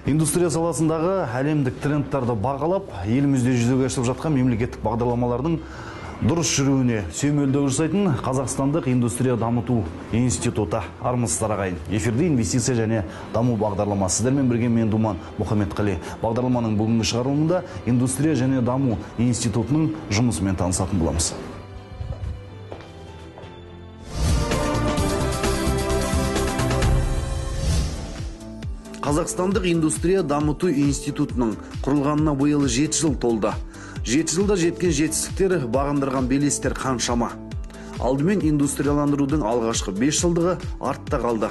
Индустрия саласындағы әлемдік трендтарды бағалап, елімізде жүзеге асырып жатқан мемлекеттік бағдарламалардың дұрыс жүруіне сүйемелдеу жасайтын Қазақстандық индустрия дамыту институты. Армысыздар, ағайын. Эфирде инвестиция және даму бағдарламасы. Сіздермен бірге мен Думан Мұхамедқали. Бағдарламаның бүгінгі шығарылымында индустрия және даму институтының жұмысымен танысатын боламыз. Қазақстандық индустрия дамыту институтының құрылғанына биыл 7 жыл толды. 7 жылда жеткен жетістіктер, бағындырған белестер қаншама. Алдымен индустрияландырудың алғашқы 5 жылдығы артта қалды.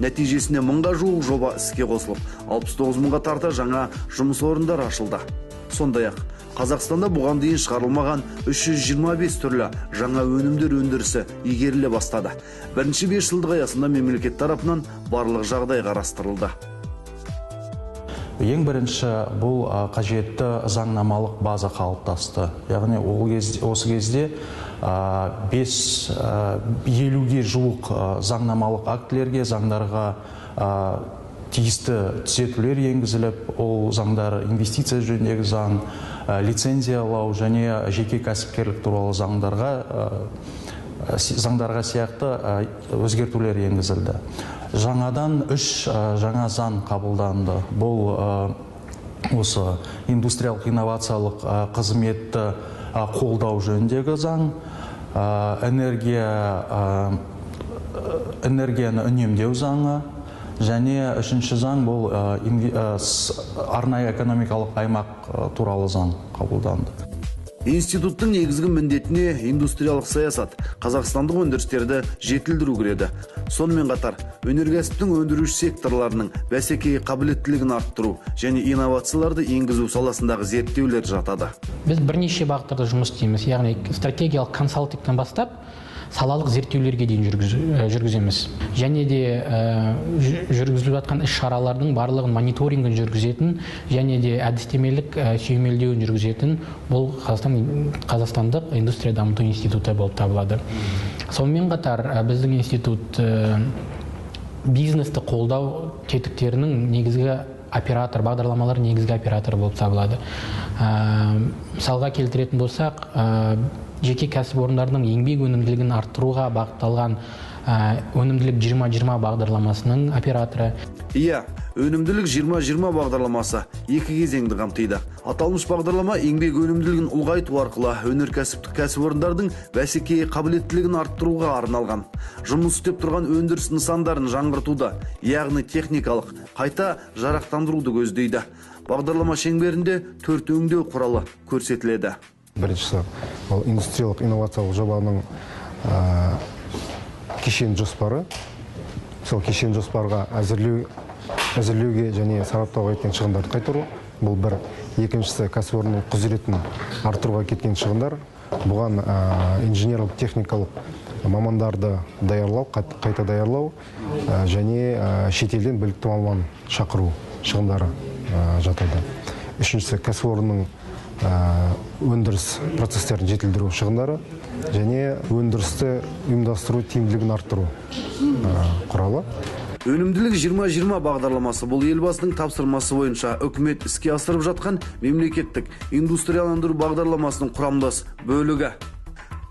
Нәтижесінде мыңға жуық жоба іске қосылып, 69 мыңға тарта жаңа жұмыс орындары ашылды. Сондай-ақ, Қазақстанда бұған дейін шығарылмаған 325 түрлі жаңа өнімдер өндірісі игеріле бастады. Бірінші 5 жылдық аясында мемлекет тарапынан барлық жағдай қарастырылды. Ең бірінші бұл қажетті заңнамалық база қалыптасты. Яғни ол кезде, осы кезде 50-ге жуық заңнамалық актілерге, заңдарға тиісті түзетулер енгізіліп, ол заңдар инвестиция жөніндегі заң, лицензиялау және жеке кәсіпкерлік туралы заңдарға сияқты өзгертулер енгізілді. Жаңадан 3 жаңа заң қабылданды. Бұл осы индустриялық инновациялық қызметті қолдау жөніндегі заң, энергияны үнемдеу заңы, және үшінші заң бұл арнайы экономикалық аймақ туралы заң қабылданды. Институттың негізгі міндетіне индустриялық саясат, қазақстандық өндірістерді жетілдіру кіреді. Сонымен қатар, өнеркәсіптің өндіруші секторларының бәсекеге қабілеттілігін арттыру және инновацияларды енгізу саласындағы зерттеулер жатады. Біз бірнеше бағыттарда жұмыс істейміз, яғни стратегиялық консалтингтен бастап салалық зерттеулерге дейін жүргіземіз. Және де жүргізіліп жатқан іс-шаралардың барлығын мониторингін жүргізетін және де әдістемелік сүйемелдеуін жүргізетін бұл Қазақстандық индустрия дамыту институты болып табылады. Сонымен қатар біздің институт бизнесті қолдау тетіктерінің негізгі оператор, бағдарламалар негізгі операторы болып табылады. Мысалға келтіретін болсақ, жеке кәсіпорындардың еңбек өнімділігін арттыруға бағытталған өнімділік 20-20 бағдарламасының операторы. Иә, өнімділік 20-20 бағдарламасы екі кезеңді қамтиды. Аталмыш бағдарлама еңбек өнімділігін ұлғайту арқылы өнеркәсіптік кәсіпорындардың бәсекеге қабілеттілігін арттыруға арналған. Жұмыс істеп тұрған өндіріс нысандарын жаңғыртуды, яғни техникалық қайта жарақтандыруды көздейді. Бағдарлама шеңберінде 4 өңдеу құралы көрсетіледі. Біріншісі ол индустриялық инновациялық жобаның кешен жоспары. Сол кешен жоспарға әзірлеуге және сараптауға кеткен шығындарды қайтару. Бұл бір. Екіншісі кәсіпорынның құзыретін арттыруға кеткен шығындар. Бұған инженерлік техникалық мамандарды даярлау, қайта даярлау және шетелден білікті маман шақыру шығындары жатады. Үшіншісі кәсіпорынның өндіріс процестерін жетілдіру шығындары және өндірісті ұйымдастыру тиімділігін арттыру құралы. Өнімділік 20-20 бағдарламасы бұл елбасының тапсырмасы бойынша үкімет іске асырып жатқан мемлекеттік индустрияландыру бағдарламасының құрамдас бөлігі.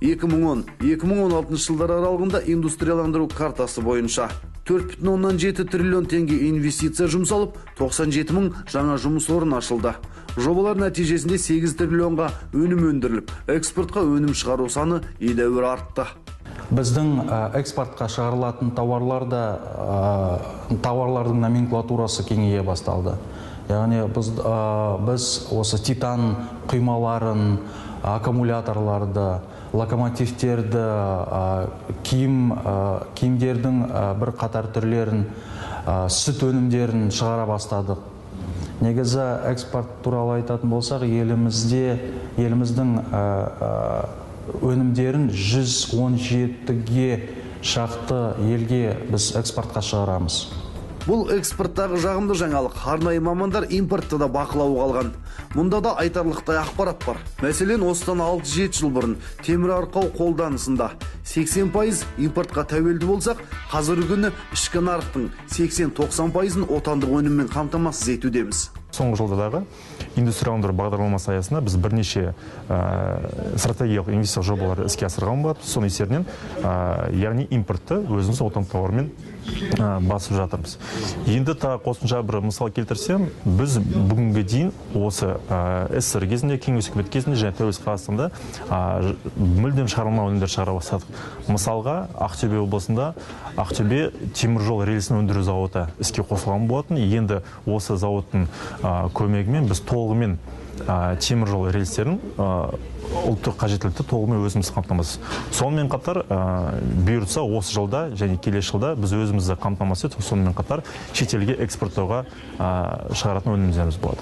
2010-2016 жылдар аралығында индустрияландыру картасы бойынша 4,7 триллион теңге инвестиция жұмсалып, 97 мың жаңа жұмыс орны ашылды. Жобалар нәтижесінде 8 триллионға өнім өндіріліп, экспортқа өнім шығару саны едәуір артты. Біздің экспортқа шығарылатын тауарлардың номенклатурасы кеңейе басталды. Яғни біз осы титан құймаларын, аккумуляторларды, локомотивтерді, киімдердің бір қатар түрлерін, сүт өнімдерін шығара бастадық. Негізі экспорт туралы айтатын болсақ, еліміздің өнімдерін 117-ге шақты елге біз экспортқа шығарамыз. Бұл экспорттағы жағымды жаңалық. Арнайы мамандар импортты да бақылауға алған. Мұнда да айтарлықтай ақпарат бар. Мәселен, осыдан 6-7 жыл бұрын темір арқау қолданысында 80% импортқа тәуелді болсақ, қазіргі күні ішкі нарықтың 80-90%-ын отандық өніммен қамтамасыз етудеміз. Соңғы жылдардағы индустрияландыру бағдарламасы аясында біз бірнеше стратегиялық инвестициялық жобаларды іске асырған болатынбыз. Соның есебінен, яғни импортты өзіміз отандық тауармен басып жатырмыз. Енді тағы қосымша бір мысал келтірсем, біз бүгінге дейін осы СССР кезінде, Кеңес үкіметі кезінде және тәуелсіз Қазақстанда мүлдем шығарылмаған өнімдер шығара бастадық. Мысалға, Ақтөбе облысында Ақтөбе теміржол рельсін өндіру зауыты іске қосылған болатын. Енді осы зауыттың көмегімен біз толығымен теміржол рельстерін ұлттық қажеттілікті толығымен өзіміз қамтамасыз. Сонымен қатар, бұйыртса осы жылда және келесі жылда біз өзімізді қамтамасыз етіп, сонымен қатар шетелге экспорттауға шығаратын өнімдеріміз болады.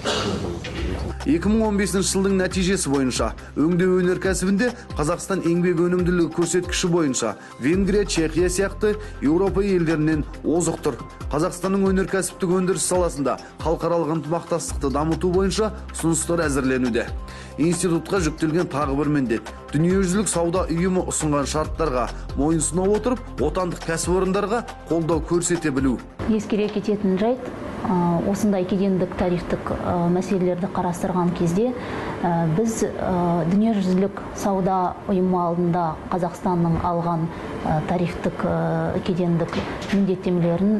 2015 жылдың нәтижесі бойынша өңдеу өнеркәсібінде Қазақстан еңбек өнімділігі көрсеткіші бойынша Венгрия, Чехия сияқты Еуропа елдерінен озық тұр. Қазақстанның өнеркәсіптік өндіріс саласында халықаралық ынтымақтастықты дамыту бойынша ұсыныстар әзірленуде. Институтқа жүктелген тағы бір міндет – дүниежүзілік сауда ұйымы ұсынған шарттарға мойынсұна отырып, отандық кәсіпорындарға қолдау көрсете білу. Ескере кететін жайт, осындай кедендік тарифтік мәселелерді қарастырған кезде біз дүниежүзілік сауда ұйымы алдында Қазақстанның алған тарифтік кедендік міндеттемелерін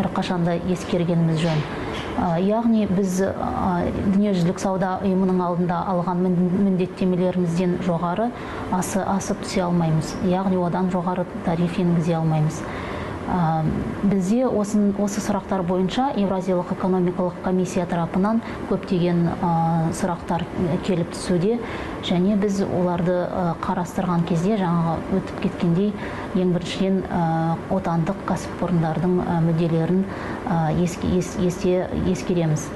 әрқашанда ескергеніміз жөн. Яғни біз дүниежүзілік сауда ұйымының алдында алған міндеттемелерімізден жоғары асып түсе алмаймыз. Яғни одан жоғары тариф енгізе алмаймыз. Бізде осы сұрақтар бойынша Еуразиялық экономикалық комиссия тарапынан көптеген сұрақтар келіп түсуде, және біз оларды қарастырған кезде жаңағы өтіп кеткендей ең біріншіден отандық кәсіпорындардың мүдделерін ескереміз.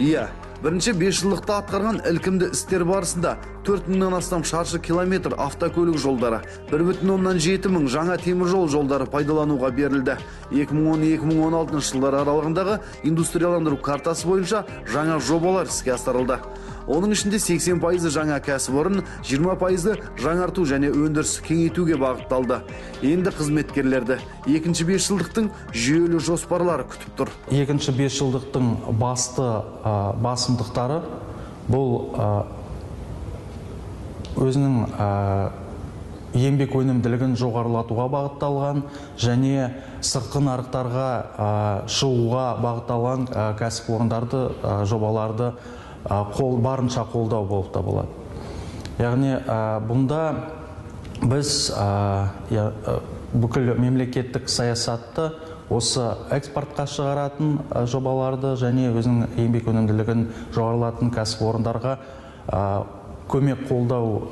Иә, бірінші 5 жылдықта атқарған ілкімді істер барысында 4000-нан астам шаршы километр автокөлік жолдары, 1,7 мың жаңа теміржол жолдары пайдалануға берілді. 2010-2016 жылдар аралығындағы индустрияландыру картасы бойынша жаңа жобалар іске асырылды. Оның ішінде 80% жаңа кәсіпорын, 20% жаңарту және өндірісті кеңейтуге бағытталды. Енді қызметкерлерді екінші 5 жылдықтың жүйелі жоспарлары күтіп тұр. Екінші 5 жылдықтың басты басымдықтары бұл өзінің еңбек өнімділігін жоғарылатуға бағытталған және сыртқы нарықтарға шығуға бағытталған кәсіпорындарды, жобаларды барынша қолдау болып табылады. Яғни бұнда біз бүкіл мемлекеттік саясатты осы экспортқа шығаратын жобаларды және өзінің еңбек өнімділігін жоғарылатын кәсіпорындарға көмек қолдау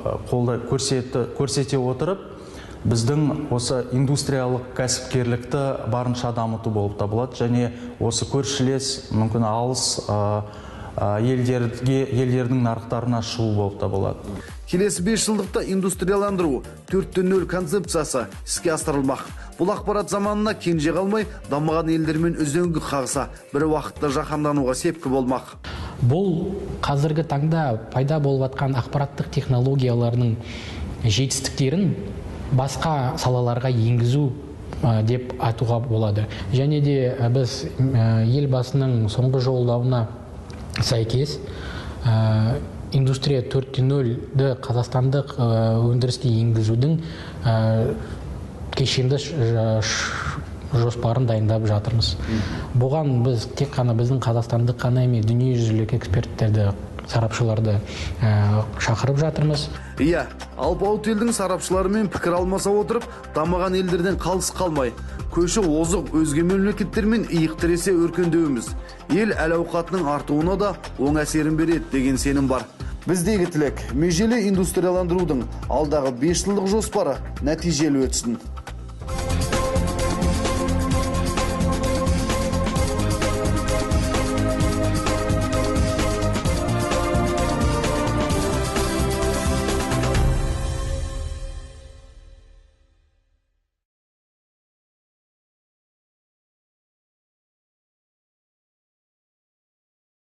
көрсете отырып, біздің осы индустриялық кәсіпкерлікті барынша дамыту болып табылады және осы көршілес, мүмкін алыс елдердің нарықтарына шығу болып табылады. Келесі 5 жылдықта индустрияландыру 4.0 концепциясы іске асырылмақ. Бұл ақпарат заманына кенже қалмай, дамыған елдермен үзеңгі қағыса, бір уақытта жаһандануға сепкі болмақ. Бұл қазіргі таңда пайда болып жатқан ақпараттық технологиялардың жетістіктерін басқа салаларға енгізу деп айтуға болады. Және де біз Елбасының соңғы жолдауына сәйкес индустрия 4.0-ді қазақстандық өндіріске енгізудің кешенді жоспарын дайындап жатырмыз. Бұған біз тек қана біздің қазақстандық қана емес, дүниежүзілік эксперттерді, сарапшыларды шақырып жатырмыз. Иә, алпауыт елдің сарапшыларымен пікір алмаса отырып, дамыған елдерден қалыс қалмай, көші озық өзге мемлекеттермен иық тіресе өркендеуіміз ел әл-ауқатының артуына да оң әсерін береді деген сенім бар. Біздегі тілек, межелі индустрияландырудың алдағы 5 жылдық жоспары нәтижелі өтсін.